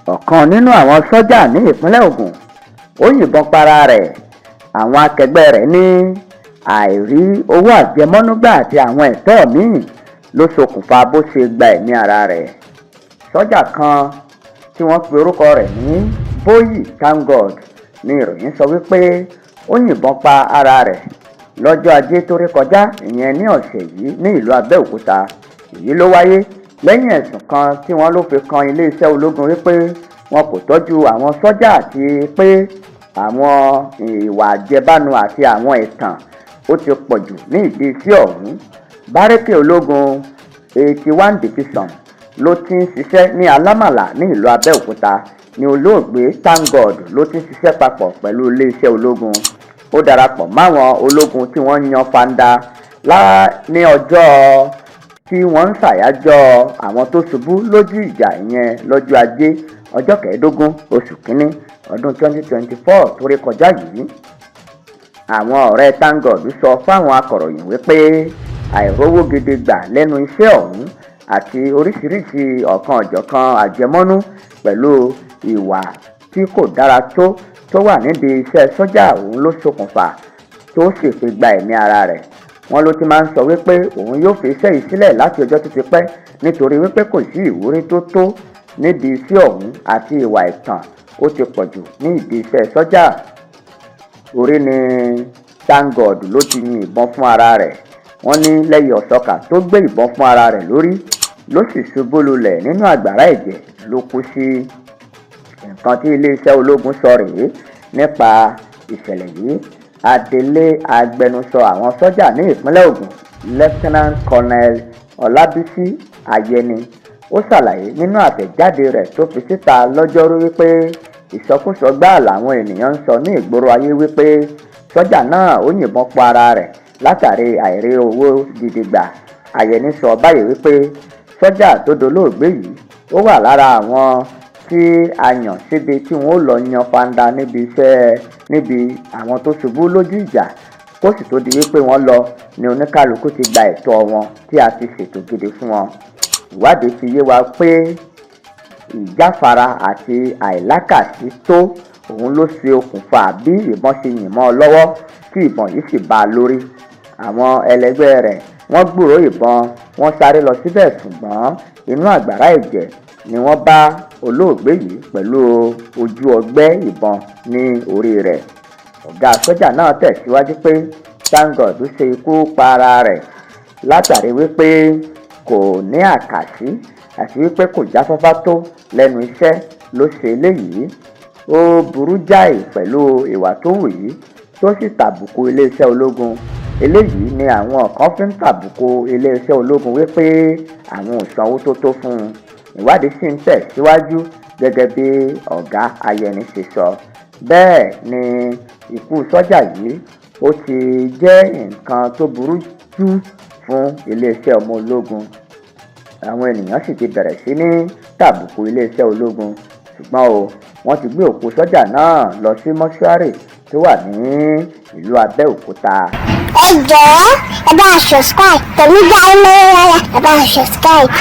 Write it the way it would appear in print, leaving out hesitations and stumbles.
Ọ̀kan nínú àwọn sọ́jà ní ìpínlẹ̀ Ogun ó yìnbọn para rẹ̀. Àwọn akẹgbẹ́ rẹ̀ ní àìrí owó àjẹmọ́nú gbà àti àwọn ẹ̀tọ́ míì ló ṣokùnfà bó ṣe gba ẹ̀mí ara rẹ̀. Sọ́jà kan tí wọ́n pe orúkọ rẹ̀ ní Bóyì ThankGod ní ìròyìn sọ wípé ó yìnbọn pa ara rẹ̀ lọ́jọ́ Ajé tó rí kọjá, ìyẹn ní ọ̀sẹ̀ yìí, ní ìlú Abẹ́òkúta. Èyí ló wáyé lẹ́yìn ẹ̀sùn kan tí wọ́n ló fi kan iléeṣẹ́ ológun wípé wọn kò tọ́jú àwọn sọ́jà àti pé àwọn ìwà àjẹbánu àti àwọn ẹ̀tàn ó ti pọ̀ jù ní ìdí iṣẹ́ ọ̀hún. Bárẹ́kì ológun 81 Division ló ti ń ṣiṣẹ́ ní Alámàlà ní ìlú Abẹ́òkúta ní olóògbé ThankGod ló ti ń ṣiṣẹ́ papọ̀ pẹ̀lú iléeṣẹ́ ológun. Ó darapọ̀ máwọn ológun tí wọ́n yan fanda ní ọjọ́ tí wọ́n ń ṣàyájọ́ àwọn tó ṣubú lójú ìjà, ìyẹn lọ́jọ́ Ajé, ọjọ́ 15 oṣù kínní ọdún 2024 tó rí kọjá yìí. Àwọn ọ̀rẹ́ ThankGod sọ fáwọn akọ̀ròyìn wípé àìrówó gidi gbà lẹ́nu iṣẹ́ ọ̀hún àti oríṣiríṣiì ọ̀kan-ò-jọ̀kan àjẹmọ́nú pẹ̀lú ìwà tí kò dára tó tó wà nídìí iṣẹ́ sọ́jà òun ló ṣokùnfà tó sì fi gba ẹ̀mí ara rẹ̀. Wọ́n ló ti máa ń sọ wípé òun yóò fi iṣẹ́ yìí sílẹ̀ láti ọjọ́ tó ti pẹ́ nítorí wípé kò sí ìwúrí tó tó nídìí iṣẹ́ ọ̀hún àti ìwà ẹ̀tàn ó ti pọ̀ jù ní ìdí iṣẹ́ sọ́jà. Orí ni ThankGod ló ti yin ìbọn fún ara rẹ̀. Wọ́n ní lẹ́yìn ọ̀sọ́kà tó gbé ìbọn fún ara rẹ̀ lórí ló sì ṣubú lulẹ̀ nínú àgbàrá ẹ̀jẹ̀ ló kú sí. Nǹkan tí iléeṣẹ́ ológun sọ rèé nípa ìṣẹ̀lẹ̀ yìí. Adelé agbẹnusọ àwọn sọ́jà ní ìpínlẹ̀ Ogun, Lieutenant Colonel Ọlábísí Ayẹni, ó ṣàlàyé nínú àtẹ̀jáde rẹ̀ tó fi síta lọ́jọ́rú wípé ìsọkúsọ gbáà làwọn ènìyàn ń sọ ní ìgboro ayé wípé sọ́jà náà ó yìnbọn pa ara rẹ̀ látàrí àìrí owó gidi gbà. Ayẹni sọ báyìí wípé sọ́jà tó dolóògbé yìí ó wà lára àwọn tí a yàn síbi tí wọ́n ó lọ yan fanda níbi iṣẹ́ níbi àwọn tó ṣubú lójú ìjà, kó sì tó di wípé wọ́n lọ ní oníkálukú ti gba ẹ̀tọ́ wọn tí a ti ṣètò gidi fún wọn. Ìwádìí fi yé wa pé ìjáfara àti àìlákàsí tó òun ló ṣe okùnfà bí ìbọn ṣe yìn mọ́ ọ lọ́wọ́ tí ìbọn yìí sì bá a lórí. Àwọn ẹlẹgbẹ́ rẹ̀ wọ́n gbúròó ìbọn, wọ́n sáré lọ síbẹ̀, ṣùgbọ́n inú àgbàrá ẹ̀jẹ̀ ni wọ́n bá olóògbé yìí pẹ̀lú ojú ọgbẹ́ ìbọn ní orí rẹ̀. Ọ̀gá sọ́jà náà tẹ̀síwájú pé ThankGod ṣe ikú pa ara rẹ̀ látàrí wípé kò ní àkàsí àti wípé kò jáfáfá tó lẹ́nu iṣẹ́ ló ṣe eléyìí. Ó burú jáì pẹ̀lú ìwà tó hù yìí tó sì tàbùkù iléeṣẹ́ ológun. Eléyìí ni àwọn kan fi ń tàbùkù iléeṣẹ́ ológun wípé àwọn ò sanwó tó tó fún un. Ìwádìí sì ń tẹ̀síwájú gẹ́gẹ́ bí Ọ̀gá Ayẹni ṣe sọ. Bẹ́ẹ̀ ni ikú sọ́jà yìí ó ti jẹ́ nǹkan tó burú jù fún iléeṣẹ́ ọmọ ológun. Àwọn ènìyàn sì ti bẹ̀rẹ̀ sí ní tàbùkù iléeṣẹ́ ológun. Ṣùgbọ́n o, wọ́n ti gbé òkú sọ́jà náà lọ sí mọ́ṣúárì tó wà ní ìlú Abẹ́òkúta. Ẹ jọ̀ọ́, ẹ bá a subscribe pẹ̀lú Dáímọ́lá, ẹ bá a subscribe.